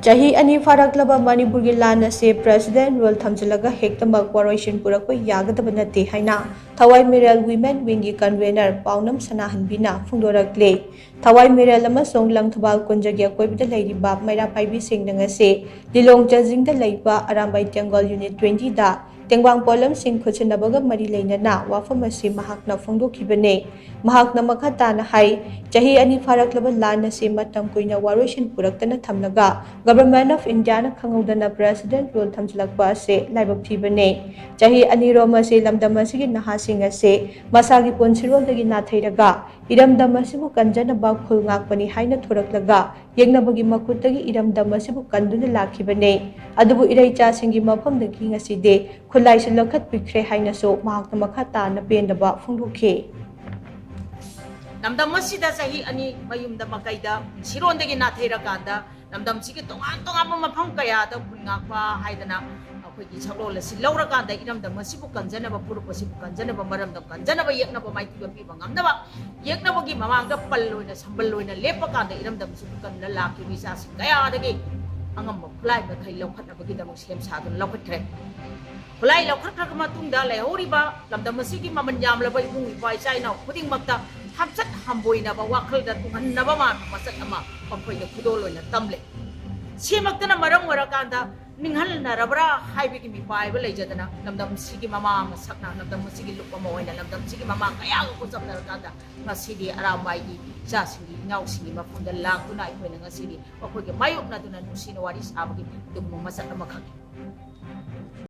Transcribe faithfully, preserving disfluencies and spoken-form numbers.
ꯆꯍꯤ ꯑꯅꯤ ꯐꯥꯔꯛꯂꯕ ꯃꯅꯤꯄꯨꯔꯒꯤ ꯂꯥꯟ ꯑꯁꯤ ꯄ꯭ꯔꯦꯁꯤꯗꯦꯟ ꯔꯨꯜ ꯊꯝꯖꯤꯜꯂꯒ ꯍꯦꯛꯇꯃꯛ ꯋꯥꯔꯣꯏꯁꯤꯟ ꯄꯨꯔꯛꯄ ꯌꯥꯒꯗꯕ ꯅꯠꯇꯦ ꯍꯥꯏꯅ ꯊꯋꯥꯏ ꯃꯤꯔꯦꯜ ꯋꯤꯃꯦꯟ ꯋꯤꯡꯒꯤ ꯀꯟꯚꯦꯅꯔ ꯄꯥꯎꯅꯝ ꯁꯅꯥꯍꯟꯕꯤꯅ ꯐꯣꯡꯗꯣꯔꯛꯂꯤ꯫ ꯊꯋꯥꯏ ꯃꯤꯔꯦꯜ ꯑꯃꯁꯨꯡ ꯂꯪꯊꯕꯥꯜ ꯀꯨꯟꯖꯒꯤ ꯑꯀꯣꯏꯕꯗ ꯂꯩꯔꯤꯕ ꯃꯩꯔꯥ ꯄꯥꯏꯕꯤꯁꯤꯡꯅ ꯉꯁꯤ ꯂꯤꯂꯣꯡ ꯆꯥꯖꯤꯡꯗ ꯂꯩꯕ ꯑꯔꯥꯝꯕꯥꯏ ꯇꯦꯡꯒꯣꯜ ꯌꯨꯅꯤꯠ ꯇ꯭ꯋꯦꯟꯇꯤꯗ ꯇꯦꯡꯕꯥꯡ ꯄꯣꯠꯂꯝꯁꯤꯡ ꯈꯨꯠꯁꯤꯟꯅꯕꯒ ꯃꯔꯤ ꯂꯩꯅꯅ ꯋꯥꯐꯝ ꯑꯁꯤ ꯃꯍꯥꯛꯅ ꯐꯣꯡꯗꯣꯛꯈꯤꯕꯅꯤ꯫ ꯃꯍꯥꯛꯅ ꯃꯈꯥ ꯇꯥꯅ ꯍꯥꯏ, ꯆꯍꯤ ꯑꯅꯤ ꯐꯥꯔꯛꯂꯕ ꯂꯥꯟ ꯑꯁꯤ ꯃꯇꯝ ꯀꯨꯏꯅ ꯋꯥꯔꯣꯏꯁꯤꯟ ꯄꯨꯔꯛꯇꯅ ꯊꯝꯂꯒ Government of Indiaꯅ ꯈꯪꯍꯧꯗꯅ ꯄ꯭ꯔꯦꯁꯤꯗꯦꯟ ꯔꯨꯜ ꯊꯝꯖꯤꯜꯂꯛꯄ ꯑꯁꯤ ꯂꯥꯏꯕꯛ ꯊꯤꯕꯅꯤ꯫ ꯆꯍꯤ ꯑꯅꯤꯔꯣꯝ ꯑꯁꯤ ꯂꯝꯗꯝ ꯑꯁꯤꯒꯤ ꯅꯍꯥꯁꯤꯡ ꯑꯁꯤ ꯃꯁꯥꯒꯤ ꯄꯨꯟꯁꯤꯔꯣꯜꯗꯒꯤ ꯅꯥꯊꯩꯔꯒ ꯏꯔꯝꯗꯝ ꯑꯁꯤꯕꯨ ꯀꯟꯖꯅꯕ ꯈꯨꯜ ꯉꯥꯛꯄꯅꯤ ꯍꯥꯏꯅ ꯊꯣꯔꯛꯂꯒ ꯌꯦꯛꯅꯕꯒꯤ ꯃꯈꯨꯠꯇꯒꯤ ꯏꯔꯝꯗꯝ ꯑꯁꯤꯕꯨ ꯀꯟꯗꯨꯅ ꯂꯥꯛꯈꯤꯕꯅꯤ꯫ ꯑꯗꯨꯕꯨ ꯏꯔꯩꯆꯥꯁꯤꯡꯒꯤ ꯃꯐꯝꯗꯒꯤ ꯉꯁꯤꯗꯤ ꯈꯨꯠꯂꯥꯏꯁꯨ ꯂꯧꯈꯠꯄꯤꯈ꯭ꯔꯦ ꯍꯥꯏꯅꯁꯨ ꯃꯍꯥꯛꯅ ꯃꯈꯥ ꯇꯥꯅ ꯄꯦꯟꯗꯕ ꯐꯣꯡꯗꯣꯛꯈꯤ꯫ ꯂꯝꯗꯝ ꯑꯁꯤꯗ ꯆꯍꯤ ꯑꯅꯤ ꯃꯌꯨꯝꯗ ꯃꯀꯩꯗ ꯄꯨꯟꯁꯤꯔꯣꯟꯗꯒꯤ ꯅꯥꯊꯩꯔꯀꯥꯟꯗ ꯂꯝꯗꯝꯁꯤꯒꯤ ꯇꯣꯉꯥꯟ ꯇꯣꯉꯥꯟꯕ ꯃꯐꯝ ꯀꯌꯥꯗ ꯈꯨꯟ ꯉꯥꯛꯄ ꯍꯥꯏꯗꯅ ꯑꯩꯈꯣꯏꯒꯤ ꯁꯛꯂꯣꯟ ꯑꯁꯤ ꯂꯧꯔꯀꯥꯟꯗ ꯏꯔꯝꯗꯝ ꯑꯁꯤꯕꯨ ꯀꯟꯖꯅꯕ, ꯐꯨꯔꯨꯞ ꯑꯁꯤꯕꯨ ꯀꯟꯖꯅꯕ, ꯃꯔꯝꯗꯝ ꯀꯟꯖꯅꯕ, ꯌꯦꯛꯅꯕ ꯃꯥꯏꯊꯤꯕ ꯄꯤꯕ ꯉꯝꯅꯕ, ꯌꯦꯛꯅꯕꯒꯤ ꯃꯃꯥꯡꯗ ꯄꯜ ꯑꯣꯏꯅ, ꯁꯝꯕꯜ ꯑꯣꯏꯅ ꯂꯦꯞꯄ ꯀꯥꯟꯗ ꯏꯔꯝꯗꯝ ꯑꯁꯤꯕꯨ ꯀꯟꯅ ꯂꯥꯛꯈꯤꯕ ꯏꯆꯥꯁꯤꯡ ꯀꯌꯥꯗꯒꯤ ꯑꯉꯝꯕ ꯈꯨꯠꯂꯥꯏ ꯃꯈꯩ ꯂꯧꯈꯠꯅꯕꯒꯤꯗꯃꯛ ꯁꯦꯝ ꯁꯥꯗꯨꯅ ꯂꯧꯈꯠꯈ꯭ꯔꯦ꯫ ꯈꯨꯠꯂꯥꯏ ꯂꯧꯈꯠꯈ꯭ꯔꯕ ꯃꯇꯨꯡꯗ ꯂꯩꯍꯧꯔꯤꯕ ꯂꯝꯗꯝ ꯑꯁꯤꯒꯤ ꯃꯃꯜ ꯌꯥꯝꯂꯕ ꯏꯕꯨꯡ ꯏꯄ꯭ꯋꯥ ꯏꯆꯥ ꯏꯅꯥꯎ ꯈꯨꯗꯤꯡꯃꯛꯇ ꯍꯥꯝꯆꯠ ꯍꯥꯝꯕꯣꯏꯅꯕ ꯋꯥꯈꯜꯗ ꯇꯨꯡꯍꯟꯅꯕ ꯃꯥꯟꯕ ꯃꯁꯛ ꯑꯃ ꯃꯈꯣꯏꯗ ꯈꯨꯗꯣꯜ ꯑꯣꯏꯅ ꯇꯝꯂꯦ꯫ ꯁꯤꯃꯛꯇꯅ ꯃꯔꯝ ꯑꯣꯏꯔꯀꯥꯟꯗ ꯅꯤꯡꯍꯟꯅꯔꯕ꯭ꯔꯥ ꯍꯥꯏꯕꯒꯤ ꯃꯤꯄꯥꯏꯕ ꯂꯩꯖꯗꯅ ꯂꯝꯗꯝꯁꯤꯒꯤ ꯃꯃꯥ ꯑꯃ ꯁꯛꯅ, ꯂꯝꯗꯝ ꯑꯁꯤꯒꯤ ꯂꯨꯞ ꯑꯃ ꯑꯣꯏꯅ, ꯂꯝꯗꯝꯁꯤꯒꯤ ꯃꯃꯥ ꯀꯌꯥꯒ ꯈꯨꯠꯆꯝꯅꯔꯀꯥꯟꯗ ꯉꯁꯤꯗꯤ ꯑꯔꯥꯝꯕꯥꯏꯒꯤ ꯏꯆꯥꯁꯤꯡꯒꯤ, ꯏꯅꯥꯎꯁꯤꯡꯒꯤ ꯃꯐꯝꯗ ꯂꯥꯛꯇꯨꯅ ꯑꯩꯈꯣꯏꯅ ꯉꯁꯤꯗꯤ ꯃꯈꯣꯏꯒ ꯃꯥꯌꯣꯛꯅꯗꯨꯅ ꯅꯨꯡꯁꯤꯅ ꯋꯥꯔꯤ ꯁꯥꯕꯒꯤ ꯑꯗꯨꯒꯨꯝꯕ ꯃꯁꯛ ꯑꯃꯈꯛꯅꯤ꯫